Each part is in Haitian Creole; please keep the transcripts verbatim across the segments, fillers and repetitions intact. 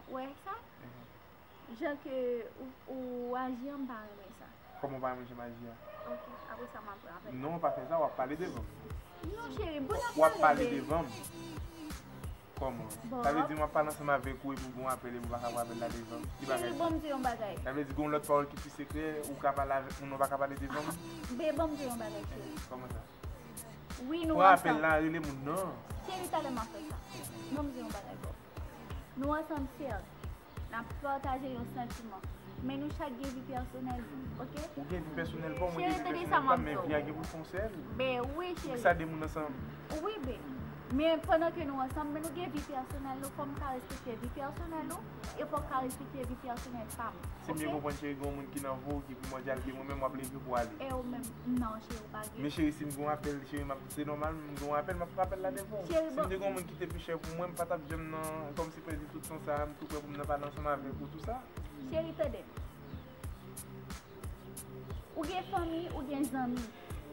Ou wè sa? Jan ke ou, ou aji an, m pa renmen sa. Kòman w pa renmen jan m aji a? Ok, apre sa, m ap rapèl. Non, w pa fè sa, w ap pale devan m. Non, cheri, bon, n ap pale devan m. Kòman? Sa vle di m ap pale ansanm avèk ou epi w gen yon apèl epi w pa ka pran apèl la devan m? Ki bagay sa? Cheri, bon, m di yon bagay. Sa vle di gen yon lòt pawòl ki pi sekrè, ou ka pale avèk moun nan, ou pa ka pale devan m? Be, bon, m di yon bagay, cheri. Kòman sa? Wi, nou ansanm. Pran apèl la, rele moun nan. Cheri, talè m ap fè sa. Bon, m di yon bagay, bò. Nou ansanm, cheri. N ap pataje yon santiman. Men nou chak gen vi pèsonèl nou, ok? Ou gen vi pèsonèl pa w, mwen gen vi pèsonèl pa m, men vi a gen pou l fè yon sèl. Ben wi, cheri. Poukisa de moun ansanm? Wi, ben. Men pandan ke nou ansanm, men nou gen vi pèsonèl nou, fò m ka respekte vi pèsonèl ou, e fò w ka respekte vi pèsonèl pa m. Si m byen konprann, cheri, gen yon moun ki nan vi w ki primòdyal ke mwen menm, w ap leve pou w ale. E ou menm, non, cheri, ou pa gen. Men cheri, si m gen yon apèl, cheri, m ap, se nòmal, m gen yon apèl, m ap pran apèl la devan w. Si m te gen yon moun ki te pi chè pou mwen, m pa t ap janm nan, kòmsi pèdi tout tan sa a, m tou prè pou m nan pale ansanm avèk ou, tou sa. Cheri, tande m. Ou gen fanmi, ou gen zanmi.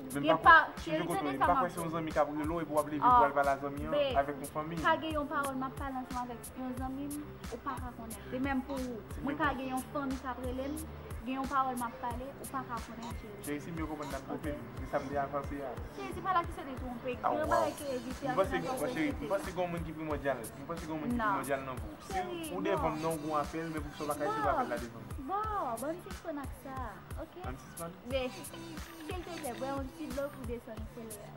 Men m pa kwè, cheri, tande sa m ap di w. M pa kwè se yon zanmi k ap rele w epi w ap leve pou w al pale a zanmi an avèk yon fanmi. Ka gen yon pawòl m ap pale ansanm avèk yon zanmi m, ou pa ka konnen. De menm pou ou. Mwen ka gen yon fanmi k ap rele m, gen yon pawòl m ap pale, ou pa ka konnen, cheri. Cheri, si m byen konprann, n ap twonpe m. Se sa m te al panse a. Cheri, se pa la kesyon de twonpe. Gen yon bagay ki evite a, se nan twonpe. M panse gen yon moun ki primòdyal. M panse gen yon moun ki primòdyal nan vi w. Si ou devan m nan, ou gen yon apèl, men poukisa w pa ka eseye fè apèl la devan m? Bon, bon, ban m sispann ak sa, ok? Ban m sispann? Men, silteplè, bwè yon ti dlo pou desann kolè a.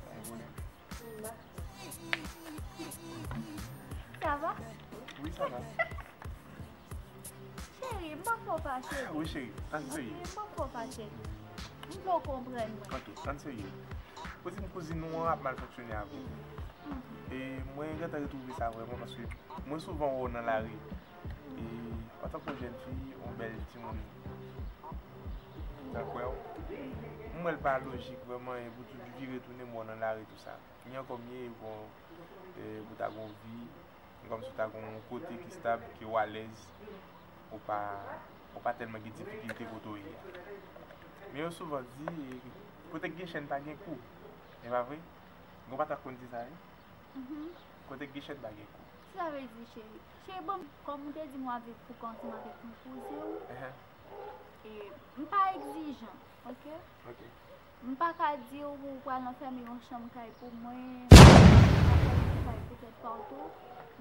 Pa gen pwoblèm. Ça va? Wi, sa va. Cheri, m pa fè w fache. Wi, cheri, ann serye. Ok, m pa fè w fache. M vle w konprann mwen. Ok, ann serye. Ou di m kouzin ou an ap mal fonksyone avè w. E mwen gentan retwouve sa vrèman, paske mwen souvan wè w nan lari. E antanke yon jèn fi, yon bèl timoun, tankou w, m wè l pa lojik vrèman, e pou tout vire tounen m wè w nan lari, tou sa. Ni ankò m ye, bon, e, pou ta gon vi, kòmsi w ta gon kote ki stab, ke w alèz, ou pa, ou pa tèlman gen difikilte kote w ye a. Men yo souvan di, kote k gen chèn pa gen kou. E pa vre? Gon patat konn di sa, wi. Kote k gen chèn pa gen kou. Sa vle di, cheri. Cheri, bon, kòm ou te di m w ap viv pou kont ou ansanm avèk yon kouzen w. E, m pa egzijan, ok? Ok. M pa ka di w ou pral anfèmen yon chanm kay pou mwen, m pa ka di kay pou tèt pa w tou.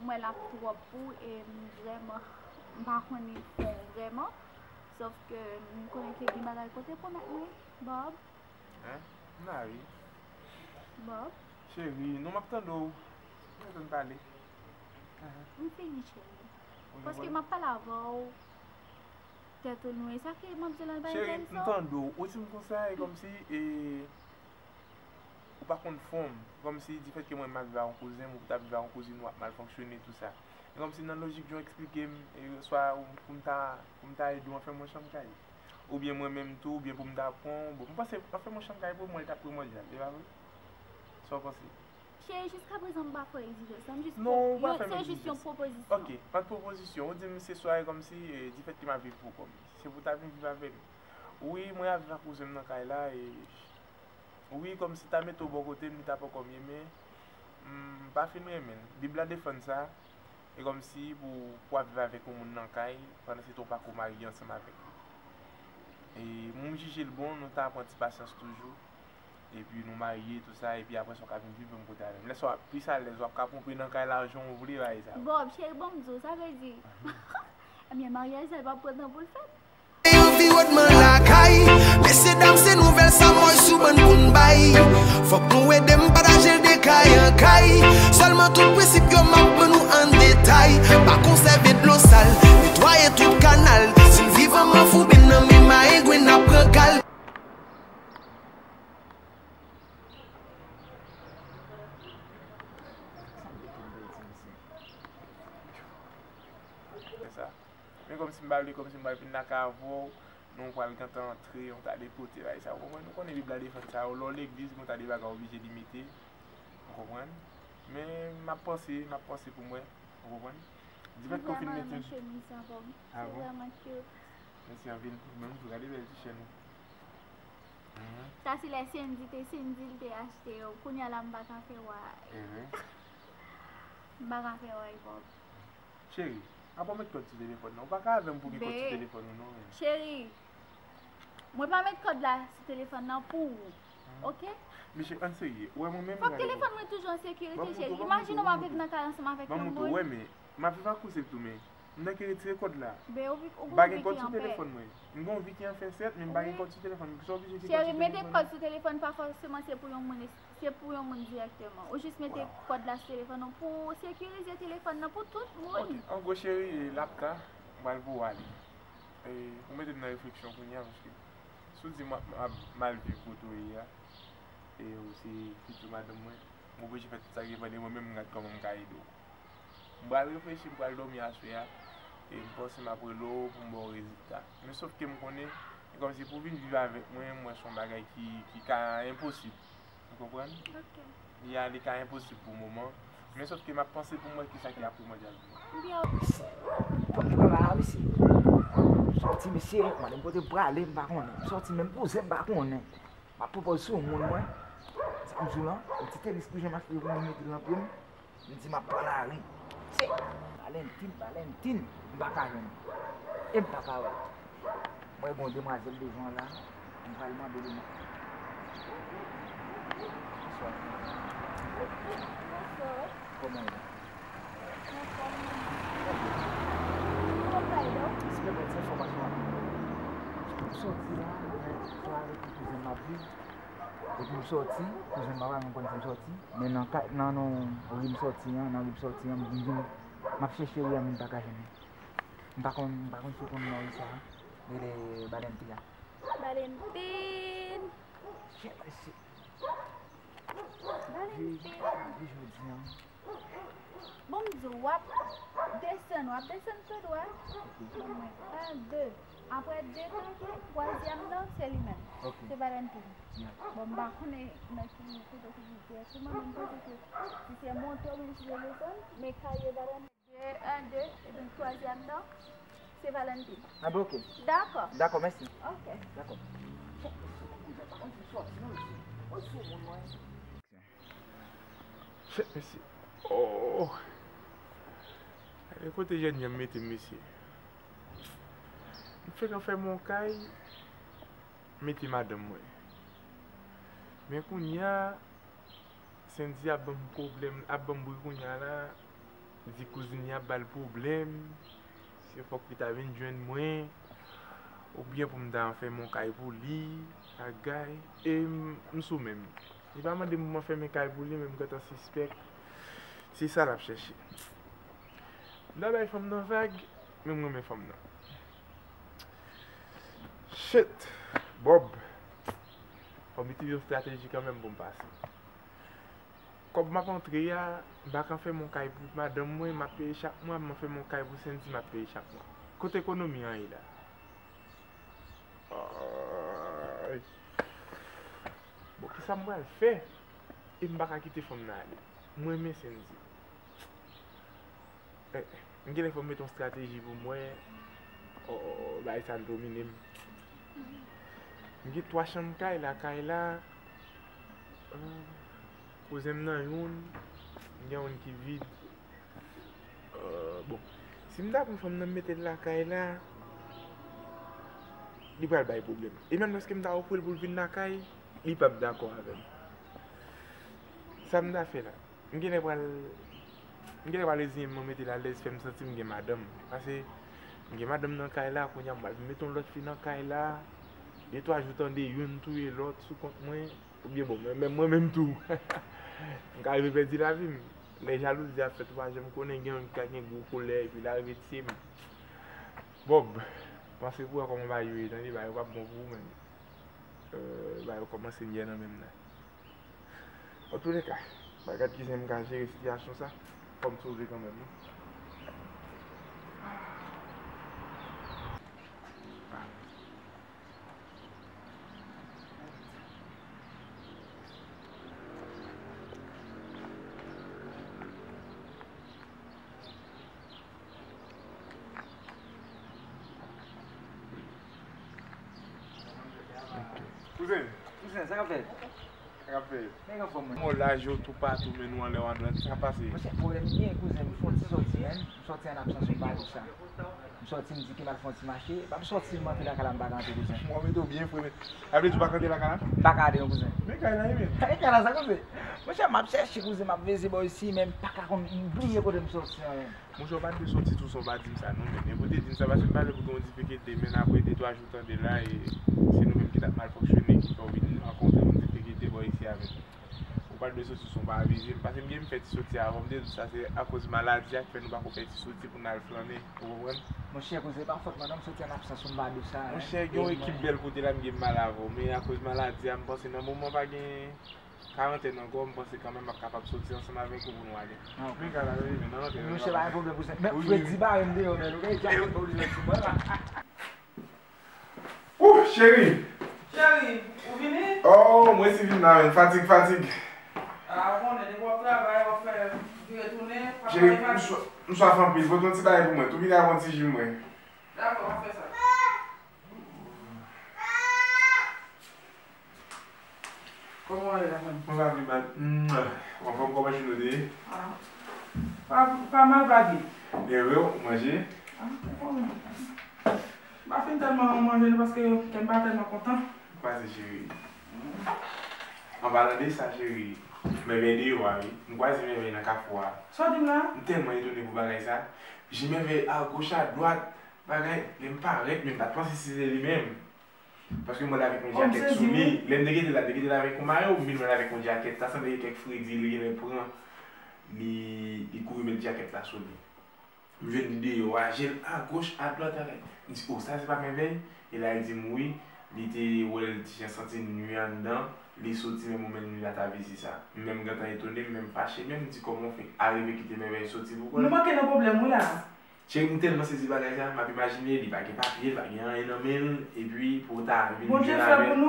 M wè l ap twòp pou w e m vrèman, m pa konnen fon w vrèman. Sòf ke m konnen ke gen bagay ke w te pwomèt mwen, Bob. Hein? M la wi. Bob. Cheri, non, m ap tande w. M ap tann pale. M fini, cheri. Paske m ap pale avè w. Tèt ou lwen. Sa ke m ap di la pa enterese w? Cheri, m tande w. Ou di m konsa, e kòmsi, e, ou pa konn fon m. Kòmsi, difèt ke mwen m ap viv ak yon kouzen m, ou t ap viv ak yon kouzin ou, ap mal fonksyone, tou sa. E kòmsi nan lojik jan w eksplike m, e, swa ou, pou m ta, pou m ta ede w anfèmen yon chanm kay. Oubyen mwen menm tou, oubyen pou m ta pran w. Bon, m panse anfèmen yon chanm kay pou mwen, li t ap primòdyal, e pa vre? Sa w panse? Cheri, jiskaprezan m pa fè w egzijans lan, m jis... Non, ou pa fè m egzijans. Se jis yon pwopozisyon. Ok, an pwopozisyon, ou di m se swa e kòmsi, e, difèt ke m ap viv pou kò m, se pou w ta vin viv avè m. Wi, mwen ap viv ak kouzen m nan kay la, e wi, kòmsi ta mete w bò kote m, li t ap ankò mye, men m pa fin renmen l. Bib la defann sa, e kòmsi pou, pou w ap viv avèk yon moun nan kay, pandan se tan w pa ko marye ansanm avèk li. E mwen m jije l bon, nou ta pran ti pasyans toujou. Epi nou marye, tou sa, epi apre sa w ka vin viv menm kote avè m. Lè sa w ap plis alèz, w ap ka ponpe nan kay la jan w vle, bagay sa yo. Bob, cheri, ban m di w, sa vle di, ebyen, maryaj sa, li p ap pran tan pou l fèt. Enviwònman lakay, mesye dam, se nouvèl sa m wè sou bann pou n bay. Fòk nou ede m pataje l de kay an kay. Sèlman tout prensip yo m ap ban nou an detay. Pa konsève dlo sal, netwaye tout kanal. Si n viv an manfouben nan men mayengwen, n ap pran kal. Fè sa. Men kòmsi m pa vle, kòmsi m pral vin lakay avè w, nou pral gentan antre, yon ta de kote, bagay sa, ou konprann? Ou konnen Bib la defann sa, lè w legliz, gen yon ta de bagay w oblije limite, ou konprann? Men m ap panse, m ap panse pou mwen, ou konprann? Difèt ke w fin mete... M vrèman renmen chemiz sa, Bob. Ah bon? Se vrèman cute. Mèsi anpil. Mwen menm tou, gade bèl ti chèn ou. Mhm. Sa se lè Sendy te, Sendy l te achte yo. Kounye a la m pa ka fè wè. Mhm. M pa ka fè wè, Bob. Cheri, Apa w met kòd sou telefòn nan? Ou pa ka avè m pou gen kòd sou telefòn ou non, men. Cheri, mwen pa met kòd la sou telefòn nan pou ou. Oke? Mesye, ann serye. Ou wè mwen menm. Fòk telefòn mwen toujou an sekirite, cheri. Imajine w ap viv nan kay ansanm avèk yon moun. Ban m montre w, wè, men. M ap viv ak ou, se tou, men. M nan ki retire kòd la. M pa gen kòd sou telefòn mwen. M gen yon vi ki anfè, sèt, men m pa gen kòd sou telefòn, sèt, men m pa gen kòd sou telefòn. Sa w oblije gen kòd sou telefòn mwen. Cheri, mete kòd sou telefòn pa fòseman se pou yon moun, se pou yon moun dirèkteman. Ou jis mete kòd la sou telefòn ou pou sekirize telefòn nan pou tout moun. Ok, an gwo cheri, l ap ta, m pral voye w ale. E, ou mete m nan refleksyon kounye a, paske si w di m ap, m ap mal viv kote w ye a, e ou se fiti madanm mwen, m oblije fè tout sa ki depann de mwen menm, m gad kòman m ka ede w. M pral reflechi, m pral dòmi aswè a, e m panse m ap rele w pou m ba w rezilta. Men sòf ke m konnen, e kòmsi pou w vin viv avèk mwen, m wè se yon bagay ki, ki ka enposib. Ou konprann? Ok. Li a, li ka enposib pou moman, men sòf ke m ap panse pou m wè kisa ki ap primòdyal pou mwen. Byen. Mesye, fò m pran la, mesye. M sòti, mesye, m ale m kote m prale, m pa konnen. M sòti, menm kouzen m pa konnen. M ap pran pòz sou moun mwen. Sa m di w lan, yon ti tenis pou jan m achte pou mwen mete l nan pye m. M di m ap pran lari. Se Valentin, Valentin, m pa ka jwenn. E m pa ka wè. Mwen gen yon demwazèl devan la, m pral mande li non. Bonswa. Bonswa. Kòman w ye? Anfòm. Kòman w ye, non? Respè bèl, se enfòmasyon w ap ban mwen. M sòti la, mwen swa avèk yon kouzen m ap viv. Epi m sòti, kouzen m pa menm konn si m sòti, men nan ka, nan, nan ri m sòti an, nan ri m sòti an, m vin, m ap chèche ri a, men m pa ka jwenn li. M pa konn, m pa konn si w konn non ri sa a, li rele Balèn Pi a. Balèn Pi! Chè, mesye! Balèn Pi! Jodi an. Bon, m di w, w ap desann, w ap desann tou dwat. Ban mwen, en, de. Apre de kanpe, twazyèm nan, se li menm. Se Valentin. Bon, m pa konnen nan ki kote ki li te. Si mwen menm, m panse ke si se monte oubyen si se desann, men kaye Valentin. De, en, de, epi twazyèm nan, se Valentin. A, ben, ok. Dakò. Dakò, mèsi. Ok. Dakò. Chèt, mesye, m sòti, non, mesye. Mwen sou moun mwen. Chèt, mesye. Oh! Gade kote jènjan mete m, mesye. M fenk anfèmen yon kay, mete madanm mwen. Men kounye a, Sendy ap ban m pwoblèm, ap ban m bri kounye a la. Di kouzin li ap ba l pwoblèm, se fòk li ta vin jwenn mwen, oubyen pou m ta anfèmen yon kay pou li, ak Guy, e m, m sou men m. Li pa mande m pou m anfèmen kay pou li, men m gentan sispèk se sa l ap chèche. M ta bay fanm nan vag, men m renmen fanm nan. Shit! Bob! Fò m itilize yon estrateji kanmenm pou m pase. Kòb m ap antre a, m pa ka fè m yon kay pou madanm mwen, m ap peye chak mwa, m fè m yon kay pou Sendy, m ap peye chak mwa. Kote ekonomi an ye la? Ay. Bon, kisa m pral fè? E m pa ka kite fanm nan ale. M renmen Sendy. Eh, m genlè fò m met yon estrateji pou m wè. Oh, oh, oh, bagay sa domine m. M gen twa chanm kay lakay la. Euh, kouzen m nan youn, m gen youn ki vid. Euh, bon, si m ta pran fanm nan m mete l lakay la, li pral bay pwoblèm. E menm lòske m ta ofri l pou l vin lakay, li p ap dakò avè m. Sa m ta fè la? M genlè pral, m genlè pral reziyen m, mwen mete l alèz, fè m santi m gen madanm. Pase m gen madanm nan kay la, kounye a m pral vin mete yon lòt fi nan kay la. De twa jou tande youn touye lòt sou kont mwen. Oubyen bon, mwen menm, mwen menm tou. M ka rive pèdi lavi m. Lè jalouzi ap fèt, ou pa janm konnen, gen youn ki ka gen gwo kolè, epi l arive tiye m. Bob, panse pou wè kòman bagay yo ye, tande, bagay yo p ap bon pou ou menm. Euh, bagay yo kòmanse nyè nan men m la. Antouleka, m pral gad kijan m ka jere sitiyasyon sa. Fò m sove kanmenm, wi. Kouzen. Kouzen, sa k ap fèt? K ap fèt? Nèg anfòm, mwen. Mwen laj yo toupatou, men nou anlè w andwat, sa k ap pase? Monchè, pwoblèm m gen, kouzen, m fè yon ti sòti, menn. M sòti an absans, m pa di w sa. M sòti, m di ke m al fè yon ti mache. M p ap sòti, m antre lakay la, m pa ka antre, kouzen. Mwen mete w byen fre, men. Sa vle di w pa ka antre lakay la? M pa ka antre, non, kouzen. Men kay la, e menm? E kay la, sa, kouzen? Monchè, m ap chèche, kouzen, m ap veze bò isi, men m pa ka konn, m bliye kote m sòti an, menn. Monchè, w pa t dwe sòti tou san w pa di m sa, non, men. Men pou w te di m sa, paske m pa vle pou gen yon difikilte, men apre de twa jou w tande la, e se nou menm ki t ap mal fonksyone, ki fè w vin rankontre yon difikilte bò isi a, men. Ou pa t dwe sòti san w pa avize m, paske m gen m fè ti sòti a, avan m te di w sa, se akoz maladi a k fè nou pako fè ti sòti pou n al flannen, ou konprann? Monchè, kouzen, e pa fòt mwen, non, m sòti an absans ou, m pa di w sa, en. Monchè, gen yon ekip bèl kote la, m gen m mal avè w, men akoz maladi a, m panse nan moman pa gen karantèn ankò, m panse kanmenm m ap kapab sòti ansanm avèk ou pou nou ale. Ah, ok. Men gala, wi, men nan antre, men. Monchè, pa gen pwoblèm pou sa. Men, wi, Fredi bare m deyò, men, ou gen djak pa oblije sou mwen la. Ouh, cheri! Cheri, ou vini? Oh, mwen si vin la, men. Fatig, fatig. Ah, ou konnen, depi w ap travay, w ap fè vire tounen, w ap... Cheri, m swa-, m swaf anpil. Pote yon ti bagay pou mwen. Tou vini avè yon ti ji mwen. Dakò, m ap fè sa. Kòman w ye la, frè m? Mwen pa pi mal. Mwa. W anfòm, kòman jounen w te ye? Ah. Pa, pa mal, pa byen. E vre, w manje? Ah, bon. M pa fin tèlman manje non, paske kè m pa tèlman kontan. Kwaze, cheri. An palan de sa, cheri, mèvèy deyò a, wi. M kwaze mèvèy nan kafou a. Sa w di m la? M tèlman etone pou bagay sa. Jan mèvèy agoch adwat, bagay, lè m parèt, men m pa t panse si se li menm. Paske m wè l avèk yon djakèt sou li. Lè m te gete l la, m te gete l avèk yon mayo, m vin wè l avèk yon djakèt. Sa sanble kèk fredi li genlè pran. Li, li kouri met djakèt la sou li. M jwenn li deyò a, je l agoch, adwat, avèk. M di, "O, sa se pa mèvèy?" E la, li di m wi, li te wè l ti jan santi nwi anndan, li soti menm ou menm li pa t avize sa. M menm gentan etone, m menm fache, menm m di, "Kòman w fè arive kite mèvèy soti pou kò l?" Nou manke nan pwoblèm wi la. Cheri, m tèlman sezi bagay sa, m ap imajine, li pa gen papye, li pa gen anyen nan men l, epi pou w ta vin jwenn avè l,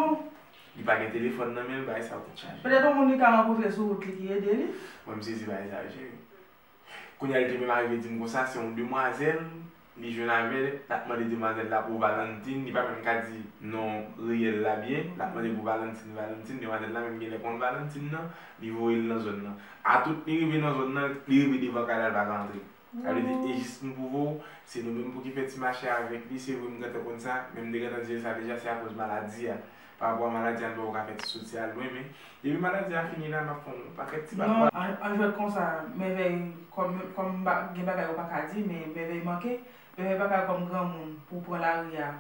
li pa gen telefòn nan men l, bagay sa yo tout chaje. Petèt yon moun li ka rankontre sou wout li ki ede li. Mwen, m sezi bagay sa yo, cheri. Kounye a, li te menm arive di m konsa, se yon demwazèl, li jwenn avè l, l ap mande demwazèl la pou Valentin, li pa menm ka di non reyèl la byen, l ap mande pou Valentin, Valentin, demwazèl la menm genlè konn Valentin nan, li voye l nan zòn nan. A tout li rive nan zòn nan, li rive devan kay la, l pa ka antre. Sa vle di, e jis m pwouve w, se nou menm pou ki fè ti mache avèk li, se vre m gentan konn sa, men m te gentan di l sa deja, se akoz maladi a. Pa rapò a maladi a, m poko ka fè ti soti al lwen, men depi maladi a fini la, m ap fè yon pakèt ti bagay. Non, an, an jwèt konsa, mèvèy, kòm, kòm m pa, gen bagay ou pa ka di, men mèvèy manke, mèvèy pa ka kòm granmoun pou pran lari a.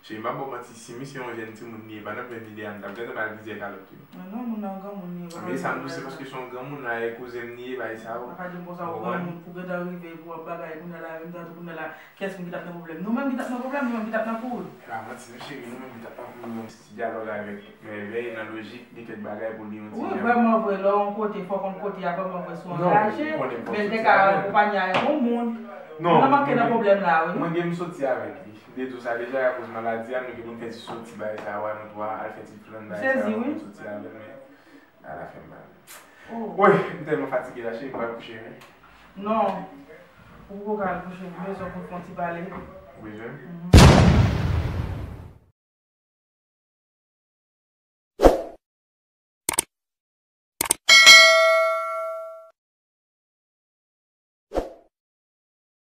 Cheri, m ap ba w manti, si misye yon jèn timoun li ye, pandan plen ide a, m t ap gentan ba l plizyè kalòt tou. Men non, moun nan yon granmoun li ye, pa ka di yon bagay konsa. Men sa m di w, se paske se yon granmoun la, e kouzen m li ye, bagay sa yo. Pa ka di m konsa, yon granmoun, pou gentan rive, pou w ap bagay, kounye a la, menm jan tou kounye a la, kiyès moun ki t ap nan pwoblèm? Nou menm ki t ap nan pwoblèm, nou menm ki t ap nan pouri. E pa manti non, cheri, nou menm ki t ap nan pouri, yon ti dyalòg avèk mèvèy, nan lojik, gen kèk bagay pou li, yon ti jan. Wi, vrèman vre, lè w yon kote, fò w konn kote a vrèman vre, si w angaje, men l te ka akonpanye avèk yon moun. Non, nou manke nan pwoblèm la, wi. Mwen gen m soti avèk li. M te di w sa deja, akoz maladi a, nou gen pou n fè ti soti bagay sa yo a, nou twa al fè ti flann bagay sa yo, nou soti avè l, men bagay la fè m mal. Woy, m tèlman fatige la, cheri, m pral kouche, wi. Non, ou poko ka al kouche, ou bezwen pou n fè yon ti pale. Ou bezwen? Mhm.